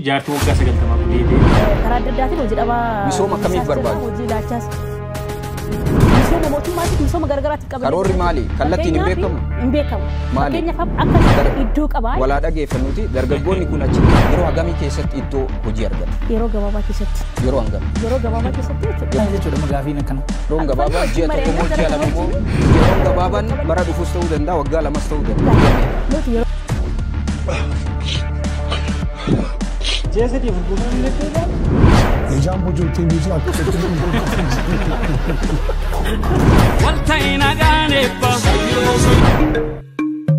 Jaartii waggaa 90 gudeedee. Karaa adda addaatiin hojii dhabaa. Misooma akkamiif barbaadu? Hojii laachaas. Misooma mootummaatiif, misooma garagaraatiif qaban. Karoorri maali? Kallattiin hin beekamu? Hin beekamu. Maali? Fakkeenyaaf akka iddoo qabaa. Walaa dhageeffannuti, dargaggoonni kun achi yeroo hagamii keessatti iddoo hojii argatu? Yeroo gabaabaa keessatti. Yeroo hangam? Yeroo gabaabaa keessatti jechuudha. Maal jechuudha gaafiin akkana? Yeroon gabaabaa ji'a 1 moo ji'a 2 moo? Yeroon gabaabaan bara dhufus ta'uu danda'a, waggaa 2s ta'uu danda'a. Nuti yeroo Ji'a 3 gurguruu Heyecan bu cümleyi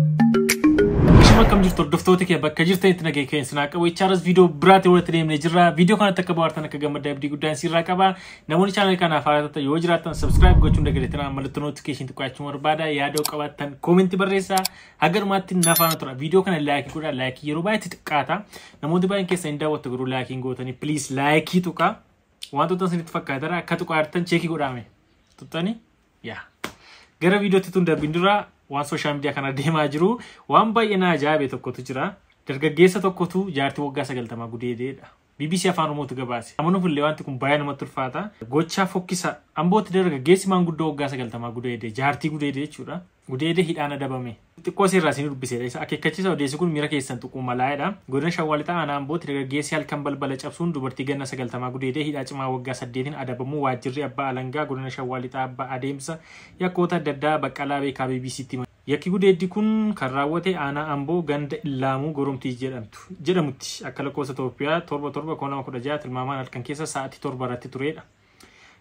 Ishuma akkam jirtu hordoftoota kee, bakka jirtanitti nagee keenya sinaa qabu. Ichaaras viidiyoo biraatti walitti deemnee jirra. Viidiyoo kanatti akka bohaartan, akka gammaddaa abdii guddaan sirraa qaba. Namoonni chaanal kanaaf haaraa taatan yoo jiraattan subscribe gochuun dagalee mallattoo notification tuqaachuu barbaada. Yaada qabaattan comment barreessaa. Haga dhumaatti na faana tura. Viidiyoo kana like godhaa. Like yeroo baay'ee xiqqaata. Namoonni baay'een keessa hin daawwattu garuu like hin gootanii. Please like tuqaa. Wantoota isinitti fakkaatan akka tuqaartan check godhaame. Tuqxanii? Yaa. Gara viidiyootti tun darbin dura waan social media kana deemaa jiru waan baay'ee na ajaa'ibe tokkotu jira. Dargaggeessa tokkotu jaartii waggaa 90 gudeedeedha. BBC Afaan Oromootu gabaase. Amanuuf illee wanti kun baay'ee namatti ulfaata. Gochaa fokkisa. Ambootti dargaggeessi maanguddoo waggaa 90 gudeede, jaartii gudeede jechuudha. Gudeede hidhaan adabame. Xiqqoo seerraa isin dubbiseedha. Isa akeekkachiisa, odeessi kun miira keessan tuquu malaa'edha. Godina Shawaa Lixaa aanaa Ambootti dargaggeessi halkan balbala cabsuun dubartii ganna 90 gudeedee hidhaa cimaa waggaa 8n adabamuu waajjirri abbaa alangaa godina Shawaa Lixaa abbaa adeemsa yakkoota adda addaa Baqqalaa Beekaa BBCtti hima. Yakki gudeeddi kun kan raawwate aanaa Amboo ganda Illaamuu Goromtii jedhamtu jedhamutti akka lakkoofsa Itoophiyaa 7/7/2016 tilmaamaan halkan keessa sa'aatii 7 irratti turedha.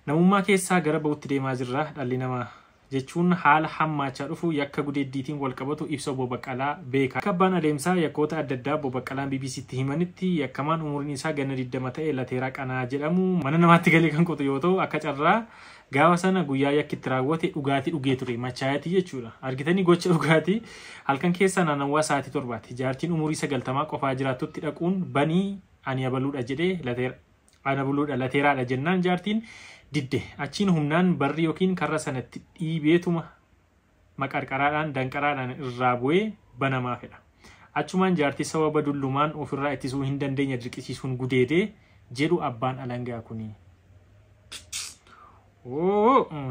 Namummaa keessaa gara bahutti deemaa jirra dhalli namaa jechuun haala hammaachaa dhufu yakka gudeeddiitiin wal qabatu ibsa obbo Baqqalaa Beekaa. Akka abbaan adeemsaa yakkoota adda addaa obbo Baqqalaan BBCtti himanitti, yakkamaan umuriin isaa ganna 20 ta'e Lateeraa Qanaa jedhamu mana namaatti galee kan qotu yoo ta'u, akka carraa gaafa sana guyyaa yakki itti raawwate dhugaatii dhugee ture, machaayatii jechuudha. Argitanii, gocha dhugaatii halkan keessaa naannawaa sa'aatii 7tti jaartiin umurii 90 qofaa jiraattutti dhaquun banii ani abaluudha jedhee Lateera ana buluudha Lateeraadha jennaan jaartiin didde. Achiin humnaan barri yookiin karra sanatti dhiibeetuma maqarqaraadhaan danqaraadhaan irraa bu'ee banamaa fedha. Achumaan jaartii sababa dullumaan ofirraa ittisuu hin dandeenye dirqisiisuun gudeedee jedhu abbaan alangaa kuni.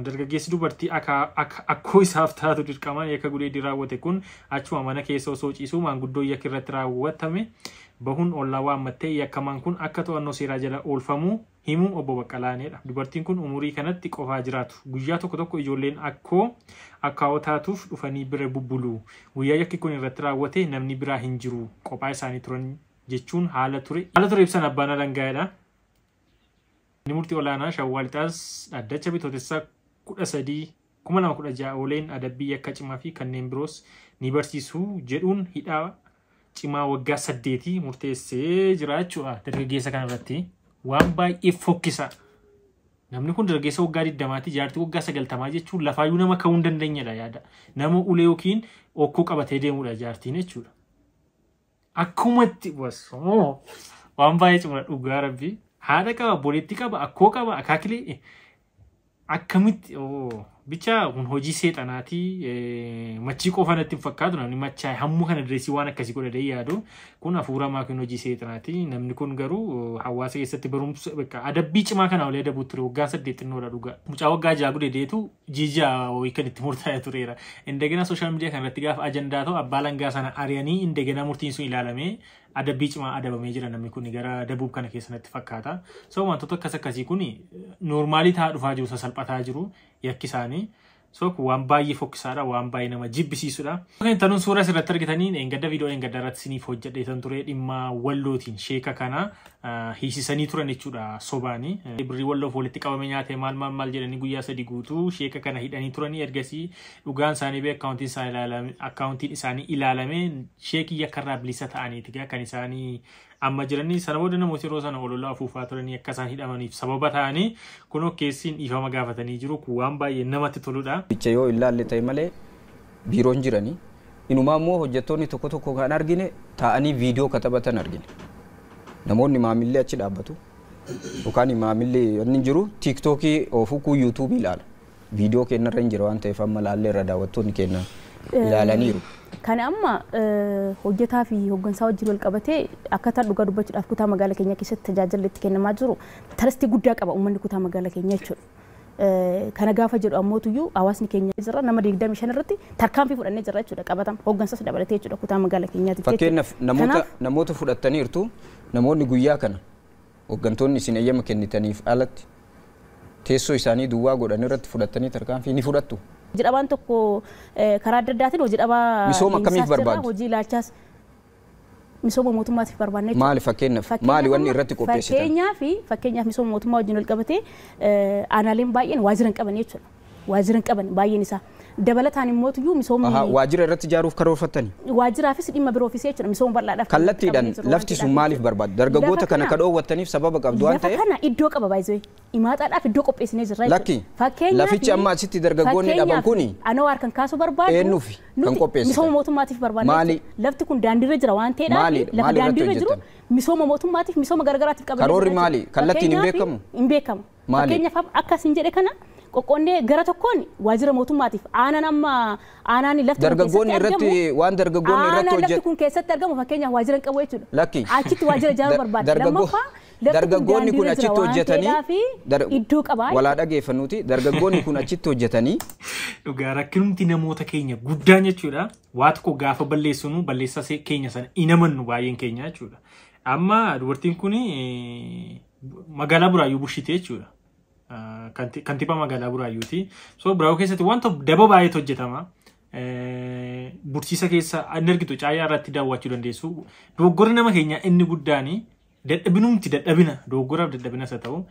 Dargaggeessi dubartii akkoo isaaf taatu dirqamaan yakka gudeedii raawwate kun achuma mana keessa osoo ciisuu maanguddoo yakki irratti raawwatame bahuun ollaa waammattee yakkamaan kun akka to'annoo seeraa jala oolfamuu himuu obbo Baqqalaanidha. Dubartiin kun umurii kanatti qofaa jiraatu. Guyyaa tokko tokko ijoolleen akkoo akkaawoo taatuuf dhufanii bira bubbulu. Guyyaa yakki kun irratti raawwate namni biraa hin jiru. Qophaa isaanii turan jechuun haala ture. Haala ture ibsan abbaan alangaadha. Inni murtii olaanaa Shawwaa Lixaas dhaddacha Bitootessaa 13/2016 ooleen adabbii yakka cimaa fi kanneen biroos ni barsiisu jedhuun hidhaa cimaa waggaa 8 murteessee jira jechuudha dargaggeessa kanarratti. Waan baay'ee fokkisa. Namni kun dargaggeessa waggaa 20ti, jaartii waggaa 90 jechuun lafaayyuu nama ka'uu hin dandeenyedha yaada. Nama ulee yookiin okkoo qabatee deemudha jaartiin jechuudha. Akkumatti waan baay'ee cimudha dhugaa rabbii. Haadha qaba, obboleettii qaba, akkoo qaba, akaakilee akkamitti bicha kun hojii seexanaati. Machii qofa natti hin fakkaatu, namni machaa'e hammuu kana direesii waan akkasii godhatee yaadu kun hafuura maakiin hojii seexanaati. Namni kun garuu hawaasa keessatti barumsa adabbii cimaa kana olii adabuu ture, waggaa 8 xinnoodha dhugaa. Mucaa waggaa 6 gudeedeetu jiija wayii kan itti murtaa'e tureera. Indegena social media kanarratti gaafa ajandaa ta'u abbaa langaa sana ari'anii indegena murtiin sun ilaalamee adabbii cimaa adabamee jira namni kun gara dabuub kana keessa natti fakkaata. So wantoota akkas akkasii kun normal ta'aa dhufaa jiru, sasalphataa jiru yakki isaanii. So kun waan baay'ee fokkisaadha, waan baay'ee nama jibbisiisudha. Tanuun suura asirratti argitanii dheengadda viidiyoo dheengadda irratti isiniif hojjedheetan ture, dhimma wallootiin sheeka kana hiisisanii turan jechuudha sobaanii. Birrii walloof walitti qabame nyaate maal maal maal jedhanii guyyaa 3 guutuu sheeka kana hidhanii turanii, ergasii dhugaan isaanii bee akkaawuntiin isaanii ilaalame sheekii yakkarraa bilisa ta'aniiti kan isaanii amma jiranii. Sana booda namoota yeroo sana ololaa afuufaa turanii akka isaan hidhamaniif sababa ta'anii kunoo keessiin dhiifama gaafatanii jiru. Kun waan baay'ee namatti toludha. Bicha yoo ilaalle ta'e malee biiroon jiranii. Inumaa immoo hojjettoonni tokko tokko kan argine taa'anii viidiyoo kataphatan argine. Namoonni maamilli achi dhaabbatu yookaan maamilli inni jiru tiiktookii oofuu kun yuutuubii ilaala. Viidiyoo kennarra hin jira waan ta'eef amma laallee irra daawwattoonni kenna ilaalaniiru. Kana amma hojjetaa fi hooggansaa wajjin wal qabatee akkaataa dhugaa dubbachuudhaaf kutaa magaalaa keenya keessatti tajaajilli itti kennamaa jiru tarastii guddaa qaba uummanni kutaa magaalaa keenyaa jechuudha. Kana gaafa jedhu ammootuyyuu hawaasni keenya jira nama 25 irratti tarkaanfii fudhannee jira jechuudha qabatama hooggansaas dabalatee jechuudha kutaa magaalaa keenyaatti. Fakkeenyaaf namoota fudhattaniirtu namoonni guyyaa kana hooggantoonni isin eeyyama kennitaniif alatti teessoo isaanii duwwaa godhan irratti fudhattanii tarkaanfii ni fudhattu. Hojii dhabaan tokko karaa adda addaatiin hojii dhabaa misooma akkamiif barbaadu? Hojii ilaalchaas misooma mootummaatiif barbaanne jechuudha. Maali fakkeenyaaf maali wanni irratti qopheessitan? Fakkeenyaaf misooma mootummaa wajjin wal qabatee aanaaleen baay'een waajjira hin qaban jechuudha. Waajjira hin qaban baay'een isaa. Dabalataan immoo tuyyuu misoomni waajjira irratti ijaaruuf karoorfattani? Waajjiraafis dhimma biroofis jechuudha misooma bal'aadhaaf. Kallattiidhaan lafti sun maaliif barbaadu? Dargaggoota kana ka dhoowwattaniif sababa qabdu waan ta'eef. Lafa kana iddoo qaba baay'ee imaataadhaaf iddoo qopheessinee jirra jechuudha. Lakki lafichi amma asitti dargaggoonni dhaban kuni anoo harkaan kaasuu barbaadu. Eenyuuf kan qopheessitan? Misooma mootummaatiif barbaadna. Maali? Lafti kun daandiirra jira waan ta'eedhaaf lafa daandiirra jiru misooma mootummaatiif misooma garagaraatiif qabannee. Karoorri maali? Kallattiin hin beekamu? Hin beekamu. Fakkeenyaaf akkasin jedhe kana qoqqoonnee gara tokkoon waajjira mootummaatiif aanaan amma aanaan lafti kun Dargaggoonni keessatti irratti argamu waan dargaggoonni irratti aanaan lafti hojjetu kun keessatti argamu fakkeenyaaf waajjira hin qabu jechuudha. Lakki. Achitti waajjira ijaaruu barbaada. Lammaffaa lafti kun Dargaggoonni kun daandiirra jira achitti waan hojjetanii ta'eedhaaf iddoo qaba. Walaa dhageeffannuuti dargaggoonni kun achitti hojjetanii Dhugaa rakkinumti namoota keenya guddaan jechuudha. Waa tokko gaafa balleessinu balleessaa keenya sana hin amannu baay'een keenya jechuudha. Amma dubartiin kun magaalaa Buraayyuu bushite jechuudha. Kantiibaa magaalaa Buraayyuuti. So Buraayyuu keessatti wanta daba baay'eetu hojjetama. Bursiisa keessa inni argitu caayaa irratti daawwachuu dandeessu. Dogoggorri nama keenya inni guddaan dadhabinumti dadhabina dogoggoraaf dadhabinas haa ta'u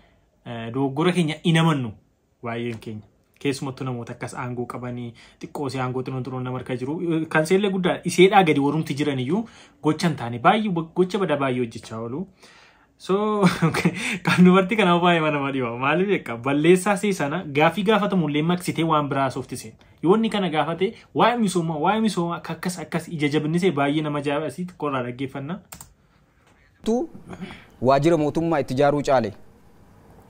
dogoggora keenya hin amannu baay'een keenya. Keessumattuu namoota akkas aangoo qabanii xiqqoo isee aangoo xinoo xinoo nama harka jiru. Kan seellee guddaa iseedhaa gadi warumti jiran iyyuu gocha hin taane baay'ee gocha badaa baay'ee hojjechaa oolu. So kan dubartii kanaaf baay'ee nama dhiba. Maaliif beekaa balleessaa see sana gaafii gaafatamu illee maqsitee waan biraa sooftise. Yoo inni kana gaafate waa'ee misoomaa akka akkas akkas ija jabinnise baay'ee nama ajaa'ibsiisa xiqqoorraa dhaggeeffanna. Waajjira mootummaa itti ijaaruu caale.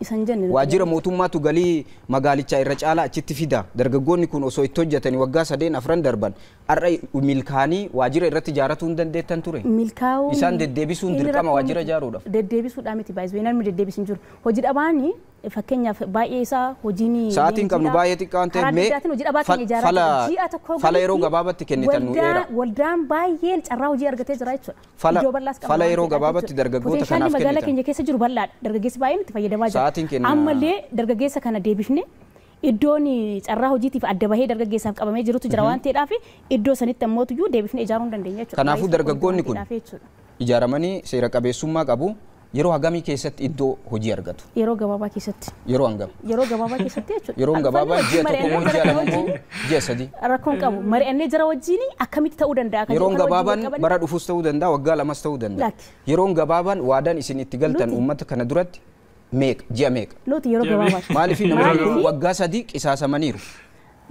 Isan jenne Waajjira mootummaatu galii magaalichaa irra caalaa achitti fida. Dargaggoonni kun osoo itti hojjetanii waggaa 3-4 darban har'a milkaanii waajjira irratti ijaarratuu hin dandeettan ture. Milkaa'uu Isaan deddeebisuun dirqama waajjira ijaaruudhaaf. Deddeebisuudhaa miti baay'ee namni deddeebisu hin jiru. Hojii dhabaani fakkeenyaaf baay'ee isaa hojiin Sa'aatiin qabnu baay'ee xiqqaa waan ta'eef mee hojii dhabaa keenya ijaaraa ji'a tokko fala yeroo gabaabatti kennitan nu eera. Waldaan baay'een carraa hojii argatee jira jechuudha. Fala fala yeroo gabaabatti dargaggoota kanaaf kennitan. Magaalaa keenya keessa jiru bal'aadha. Dargaggeessi baay'een itti fayyadamaa jira. Sa'aatiin kenna. Ammallee dargaggeessa kana deebifne iddoon carraa hojiitiif adda bahee dargaggeessaaf qabamee jirutu jira waan ta'eedhaaf iddoo sanitti ammoo tuyyuu deebifne ijaaruu hin dandeenya jechuudha. Kanaafuu dargaggoonni kun ijaaramanii seera qabeessummaa qabu. Yeroo hagamii keessatti iddoo hojii argatu? Yeroo gabaabaa keessatti. Yeroo hangam? Yeroo gabaabaa keessatti jechuudha. Yeroo gabaabaa ji'a 1 moo ji'a 2 moo ji'a 3? Rakkoon qabu. Mari'annee jira wajjin akkamitti ta'uu danda'a? Yeroon gabaabaan bara dhufus ta'uu danda'a, waggaa 2 ta'uu danda'a. Yeroon gabaabaan waadaan isin itti galtan uummata kana duratti meeqa? Ji'a meeqa? Nuti yeroo gabaabaatti. Maaliif namoonni kun waggaa 3 qisaasamaniiru?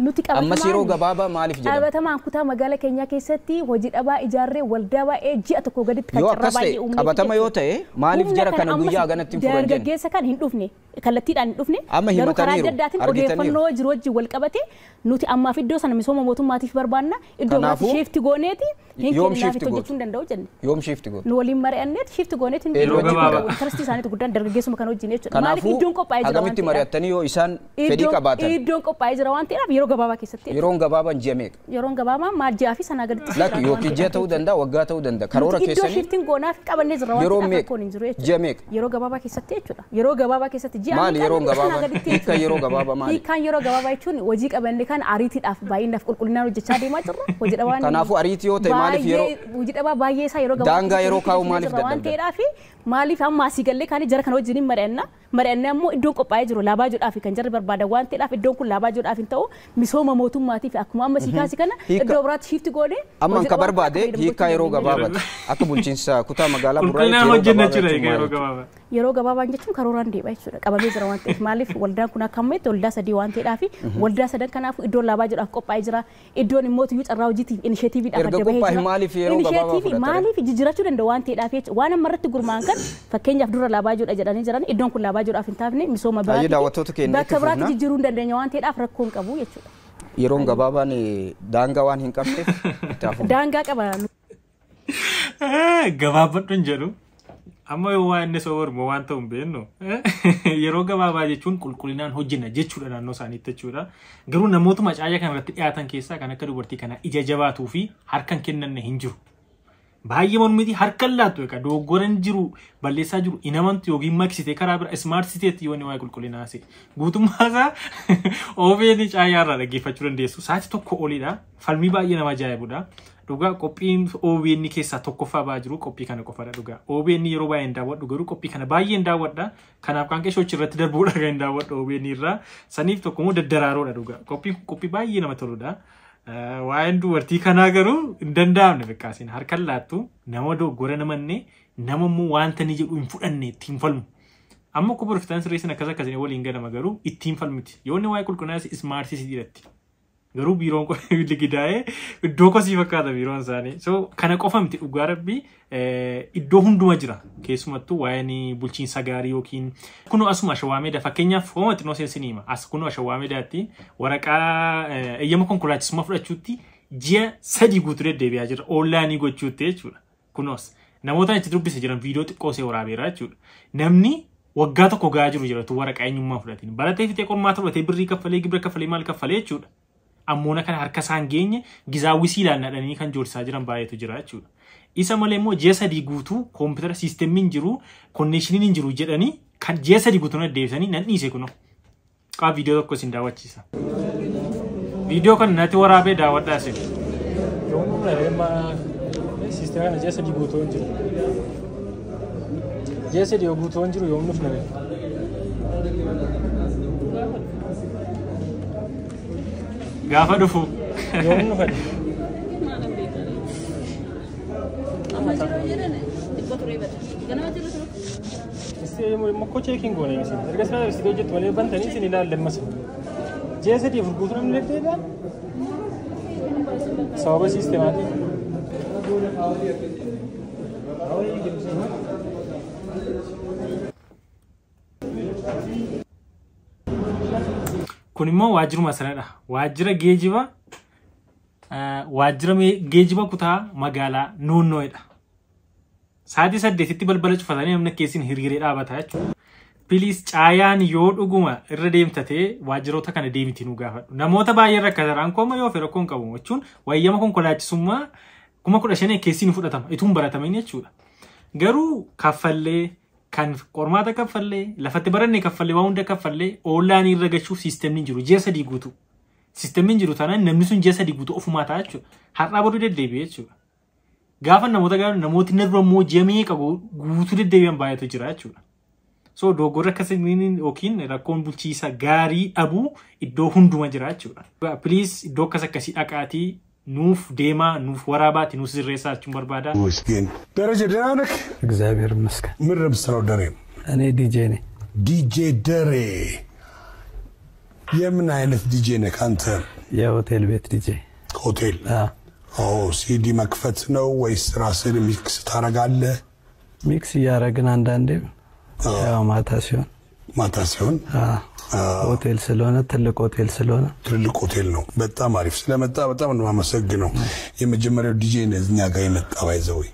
Nuti qabatamaan ammas yeroo gabaabaa maaliif jedhama? Qabatamaan kutaa magaalaa keenyaa keessatti hojii dhabaa ijaarree waldaa baay'ee ji'a 1 gaditti kan carraa baay'ee uumne. Qabatama yoo ta'e maaliif jara kana guyyaa ganatti hin furan jenna? Dargaggeessa kan hin dhufne kallattiidhaan hin dhufne Amma garuu karaa himataniiru, adda addaatiin argitaniiru. odeeffannoo jiru wajjin wal qabate nuti ammaaf iddoo sana misooma mootummaatiif barbaanna iddoo biraatti Kanaafuu shiifti gooneeti hin yoom kenninaaf shiifti itti gootu? hojjechuu hin danda'u jenne. Yoom shiifti gootu? Nu waliin mari'anneet shiifti gooneeti hin Yeroo gabaabaa. Intarestii isaaniitu guddaan dargaggeessuma kan wajjin jechuudha. Maaliif Kanaafuu iddoon qophaa'ee jira waan hagamitti ta'eedhaaf. mari'attanii yoo isaan fedhii qabaatan Iddoon qophaa'ee jira waan ta'eedhaaf yeroo gabaabaa keessatti. yeroon gabaabaan ji'a meeqa? Yeroon gabaabaan maal ji'aa fi sanaa gaditti Lakki yookiin ji'a ta'uu danda'a waggaa ta'uu danda'a karoora Iddoo keessanii shiftiin goonaaf qabannee jirra waan Yeroo ta'eedhaaf meeqa? rakkoon hin jiru jechuudha. Ji'a meeqa? Yeroo gabaabaa keessatti jechuudha. Yeroo gabaabaa keessatti ji'a Maali meeqa yeroon sanaa gabaabaan? gaditti Hiikkaan jechuudha. yeroo gabaabaa maali? Hiikkaan yeroo gabaabaa jechuun hojii qabanne kan ariitiidhaaf baay'inaaf qulqullinaan hojjechaa deemaa jirra. Hojii dhabaan Kanaafuu ariitii yoo ta'e maaliif yeroo hojii dhabaa baay'ee isaa yeroo gabaabaa Daangaa yeroo kaa'u maaliif waan dadhabdan? ta'eedhaaf maaliif amma asii gallee kaanii jara kana wajjin hin mari'anna. Mari'annee ammoo iddoon qophaa'ee jiru laabaa jedhaaf kan jarri barbaadan waan ta'eedhaaf iddoon kun laabaa jedhaaf hin ta'u misooma mootummaatiif akkuma amma sii kaasi kana iddoo biraatti shiifti goone Amma hojii kan dhabaa barbaade akka fayyadamu hiikkaa yeroo gochuu dandeenya. gabaabaati. Akka bulchiinsa kutaa magaalaa Buraayyuutti Qulqullinaan yeroo hojjenna gabaabaa jechuudha jechuun yeroo maal jechuudha? gabaabaa. Yeroo gabaabaan jechuun karooraan deema jechuudha. Qabamee jira waan ta'eef maaliif waldaan kun akka ammayyaatti waldaa 3 waan ta'eedhaaf waldaa 3 kanaaf iddoon laabaa jedhaaf qophaa'ee jira. Iddoon immoo tuyyuu carraa hojiitiif inisheetiiviidhaaf Erga adda bahee qophaa'e jira. maaliif yeroo gabaabaa Inisheetiivii fudhata? maaliif jijjiirachuu danda'u waan ta'eedhaaf jechuudha. Waan amma irratti gurmaa'an kan fakkeenyaaf dura laabaa jedha jedhanii jiran iddoon kun laabaa jedhaaf hin taafne misooma Baay'ee daawwattoota biraatti keenya itti bakka biraatti fufna. jijjiiruu hin dandeenya waan ta'eedhaaf rakkoo hin qabu jechuudha. Yeroon gabaabaan daangaa waan hin qabneef itti hafu. Daangaa qaba. Gabaabadhu hin jedhu. Amma yoo waan inni soo mormu waan ta'u hin beeknu. Yeroo gabaabaa jechuun qulqullinaan hojjenna jechuudha naannoo isaaniitti jechuudha. Garuu namootuma caayaa kanarratti dhiyaatan keessaa kan akka dubartii kanaa ija jabaatuu fi harka hin kennanne hin jiru. Baay'ee mormiti harka hin laattu egaa doggoran jiru balleessaa jiru hin amantu yookiin maksitee karaa bira smart city yoo inni waa'ee qulqullinaa haasa'e. Guutummaa isaa OBN caayaa irraa dhaggeeffachuu dandeessu. Sa'aatii tokko oliidha. Falmii baay'ee nama ajaa'ibudha. Dhugaa qophiin OBN keessaa tokkoffaa ba'aa jiru qophii kana qofaadha dhugaa. OBN yeroo baay'ee hin daawwadhu garuu qophii kana baay'ee hin daawwadha. Kanaaf qaanqee shochi irratti darbuudha kan hin daawwadhu OBN irraa. Saniif tokko immoo daddaraaroodha dhugaa. Qophiin kun qophii baay'ee nama toludha. Waa'een dubartii kanaa garuu hin danda'amne beekaasiin harka laattu nama dogoggora namanne nama immoo wanta ni jedhu hin fudhanne ittiin falmu. Amma akka boroftaan sirreessin akkas akkasiin waliin galama garuu ittiin falmiti. Yoo inni waa'ee qulqullinaa smart city irratti. Garuu biiroon ligidaa'ee iddoo kosii fakkaata biiroon isaanii. So kana qofa miti dhugaa rabbii iddoo hunduma jira. Keessumattuu waa'een bulchiinsa gaarii yookiin kunoo asuma Ashawaa Meedaa fakkeenyaaf hooma xinnoo seensinii hima. As kunoo Ashawaa Meedaatti waraqaa eeyyama konkolaachisummaa fudhachuutti ji'a 3 guutuu deddeebi'aa jira. Onlaayinii gochuutti jechuudha. Kunoos namoota achi dubbise jiran viidiyoo xiqqoo see waraabeera jechuudha. Namni waggaa tokko gahaa jiru jiratu waraqaa eenyummaa fudhatiin. Baratee fixee qormaata fudhatee birrii kaffalee gibira kaffalee maal kaffalee jechuudha. Ammoona kana harka isaan geenye gizaawwisii ilaallanii kan joorsaa jiran baay'eetu jira jechuudha. Isa malee immoo ji'a 3 guutuu koompitara siistemiin jiru konneeshiniin hin jiru jedhanii kan ji'a 3 guutuu na deebisanii nan dhiise kunoo. Qaa viidiyoo tokko isin daawwachiisa. Viidiyoo kana natti waraabee daawwadhaa isin. Siistema kana ji'a 3 guutuu hin jiru. Ji'a 3 guutuu hin jiru yoom dhufna ree? Gaafa dhufu. Yoom dhufan? Mokkoo cheekiin goone isin. Erga sana ibsitee hojjettu malee bantanii isin ilaalle ammas. Ji'a 3 guutuu namni deddeebi'a? Sababa siistemaatiin. Kun immoo waajjiruma sanadha. Waajjira geejiba waajjira geejiba kutaa magaalaa Noonnoodha. Sa'aatii 8tti balbala cufatanii namni keessin hiriiree dhaabata jechuudha. Piliis caayaan yoo dhuguma irra deemtatee waajjiroota kana deemiti nu gaafadhu. Namoota baay'ee rakkatan rankoo yoo fedha rakkoon qabu jechuun wayyama konkolaachisummaa 15,000 keessin fudhatama ituun baratamin jechuudha. Garuu kaffallee kan qormaata kaffallee lafatti baranne kaffallee waan hunda kaffallee oonlaayinii irra gachuuf siistemni hin jiru ji'a 3 guutuu. Siistemni hin jiru taanaan namni sun ji'a 3 guutuu ofumaa ta'a jechuudha. Har'aa boruu deddeebi'e jechuudha. Gaafa namoota gaafa namooti narra immoo ji'a meeqa guutuu deddeebi'an baay'eetu jira jechuudha. So dogoggorri akkasii yookiin rakkoon bulchiinsa gaarii dhabuu iddoo hunduma jira jechuudha. Please iddoo akkas akkasii dhaqaatii nuuf deemaa nuuf waraabaati nuuf sirreessaa jechuun barbaada. ደረጀ ደህና ነህ? እግዚአብሔር ይመስገን። ምን ነው የምትሰራው ደሬ? እኔ ዲጄ ነኝ። ዲጄ ደሬ። የምን አይነት ዲጄ ነህ አንተ? የሆቴል ቤት ዲጄ። ሆቴል? አዎ። ሲዲ መክፈት ነው ወይስ ራስህን mix ታደርጋለህ? mix እያደረግን አንዳንዴ ያው ማታ ሲሆን ማታ ሲሆን ሆቴል ስለሆነ ትልቅ ሆቴል ስለሆነ ትልቅ ሆቴል ነው። በጣም አሪፍ ስለመጣ በጣም ነው የማመሰግነው። የመጀመሪያው ዲጄ ነህ እኛ ጋር የመጣ by the way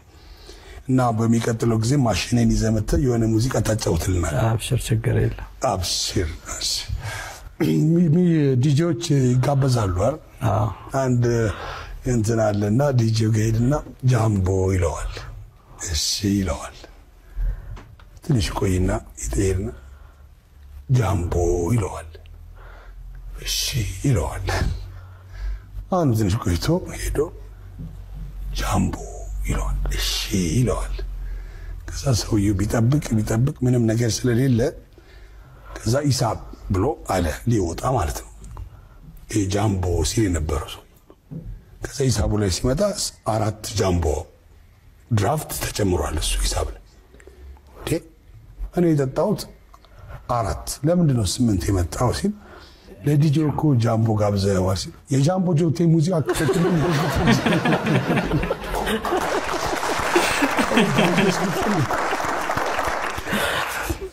እና በሚቀጥለው ጊዜ ማሽኔን ይዘህ መጥተህ የሆነ ሙዚቃ ታጫውትልናል። አብሽር፣ ችግር የለም። አብሽር። እሺ። ዲጄዎች ይጋበዛሉ አይደል? አዎ። አንድ እንትን አለና ዲጄው ጋር ሄድና ጃምቦ ይለዋል። እሺ ይለዋል። ትንሽ ቆይና ይጠይርና ጃምቦ ይለዋል። እሺ ይለዋል። አሁን ትንሽ ቆይቶ ሄዶ ጃምቦ ይለዋል። እሺ ይለዋል። ከዛ ሰውየው ቢጠብቅ ቢጠብቅ ምንም ነገር ስለሌለ ከዛ ሂሳብ ብሎ አለ ሊወጣ ማለት ነው። ይሄ ጃምቦ ሲል የነበረው ሰው ከዛ ሂሳቡ ላይ ሲመጣ 4 ጃምቦ ድራፍት ተጨምሯል እሱ ሂሳብ ላይ። እንዴ እኔ የጠጣሁት 4 ለምንድን ነው 8 የመጣው ሲል ለዲጄ እኮ ጃምቦ ጋብዘኸዋል ሲል የጃምቦ ጆቴ ሙዚቃ ክፈትልኝ።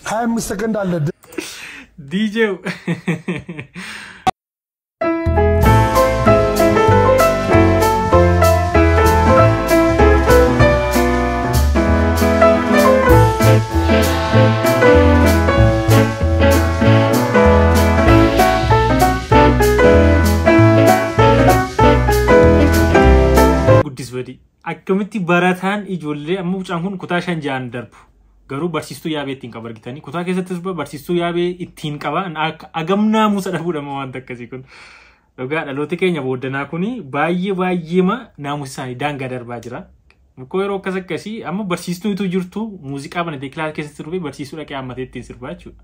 25 ሰከንድ አለ። ዲጄው Akkamitti barataan ijoollee amma mucaan kun kutaa 5 6 darbu. Garuu barsiistuu yaabee ittiin qaba argitanii. Kutaa keessattis barsiistuu yaabee ittiin qaba. Agam naamusa dhabuudha waan akkasii kun. Dhugaa dhaloota keenya booddanaa kuni baay'ee baay'eema naamusa isaanii daangaa darbaa jira. Mukkoo yeroo akkas akkasii amma barsiistuu itu jirtu muuziqaa banatee kilaasa keessatti sirbee barsiistuu dhaqee hammatee ittiin sirbaa jechuudha.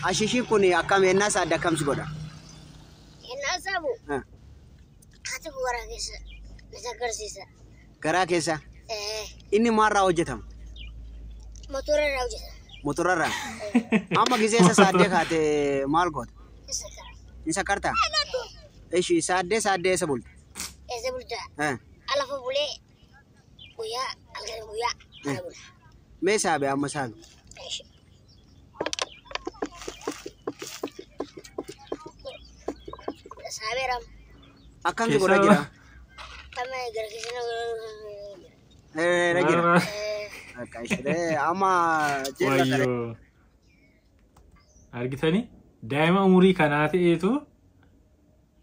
Ashiishiin kun akkam ennaa isaa adda akkamsi godha? Ennaa saabu haati kun garaa keessa na agarsiisa. Garaa keessa? Inni maalirraa hojjetama? Motora irraa hojjetama. Motora irraa? Amma gisee isa saaddee kaate maal goota? Hin sakkartaa? Ishi saaddee saaddee eessa bulta? Eessa bulta? Alafa bulee guyyaa halkan guyyaa ala bula. Mee saabe amma saabe? Saabeeram. Akkam si godha jira? Amma gara keessa na jira. Akka ishee amma jira kare. Argitanii daa'ima umurii kanaa ta'eetu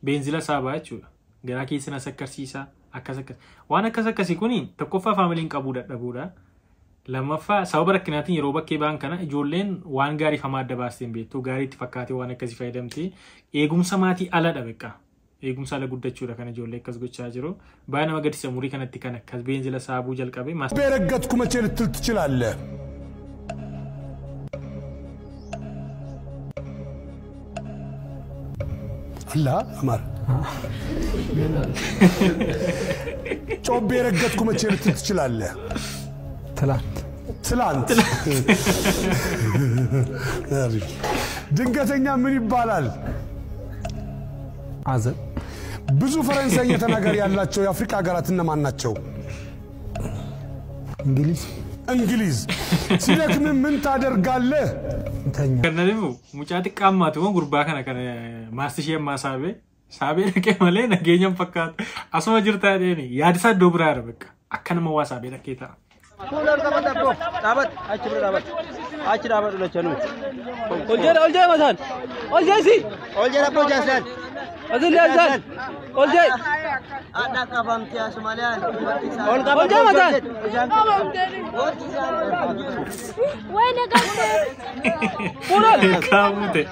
beenzila saabaa jechuudha. Garaa keessa na sakkarsiisa akkas akkas. Waan akkas akkasii kuni tokkoffaa faamiliin qabuu dadhabuudha. Lammaffaa sababa rakkinaatiin yeroo bakkee ba'an kana ijoolleen waan gaarii famaa adda baastee hin beektu gaarii itti fakkaatee waan akkasii fayyadamti. Eegumsa maatii aladha beekaa. Eegumsa ala guddachuudha kan ijoollee akkas gochaa jiru. Baay'ee nama gaddisa umurii kanatti kan akkas beenzila saabuu jalqabe. ረገጥኩ መቼ ልትል ትችላለህ? አላ አማር ጮቤ ረገጥኩ መቼ ልትል ትችላለህ? ትላንት ትላንት። ድንገተኛ ምን ይባላል? አዘን። ብዙ ፈረንሳይኛ ተናጋሪ ያላቸው የአፍሪካ ሀገራት እነማን ናቸው? እንግሊዝ። እንግሊዝ። ሲደክም ምን ታደርጋለህ? ተኛ። Kana mucaa xiqqaa ammaatu gurbaa kana kan maastishee ammaa saabee saabee dhaqee malee nageenya hin fakkaatu. Asuma jirtaa dheeni yaadisaa iddoo biraadha bakka akka nama waa saabee dhaqee ta'a. Achi bira dhaabatu. Achi dhaabatu lachanuu. Ol jedha ol jedha mataan. Ol jedhi. Ol jedha abboo jaaslaan. Azil jaaslaan. Ol jedhi. Ol qaba. Ol jedha mataan. Fuudhan. Kaamute.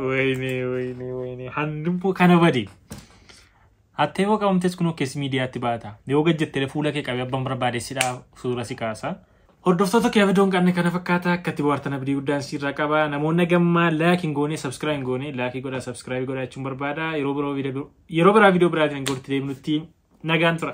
Wayne wayne wayne handimmoo kana bade. Hattee yoo qabamtes kun keessi miidiyaatti baata. Yoo gajjattee fuula kee qabee abbaan barbaade sidhaa suura si kaasa. Hordoftoota kee viidiyoon qabne kana fakkaata akka itti bohaartan abdii guddaan sirraa qaba. Namoonni gammaa like hin goone subscribe hin goone like godhaa subscribe godhaa jechuun barbaada. Yeroo biraa viidiyoo biraatiin hin goorti deemnutti nagaan tura.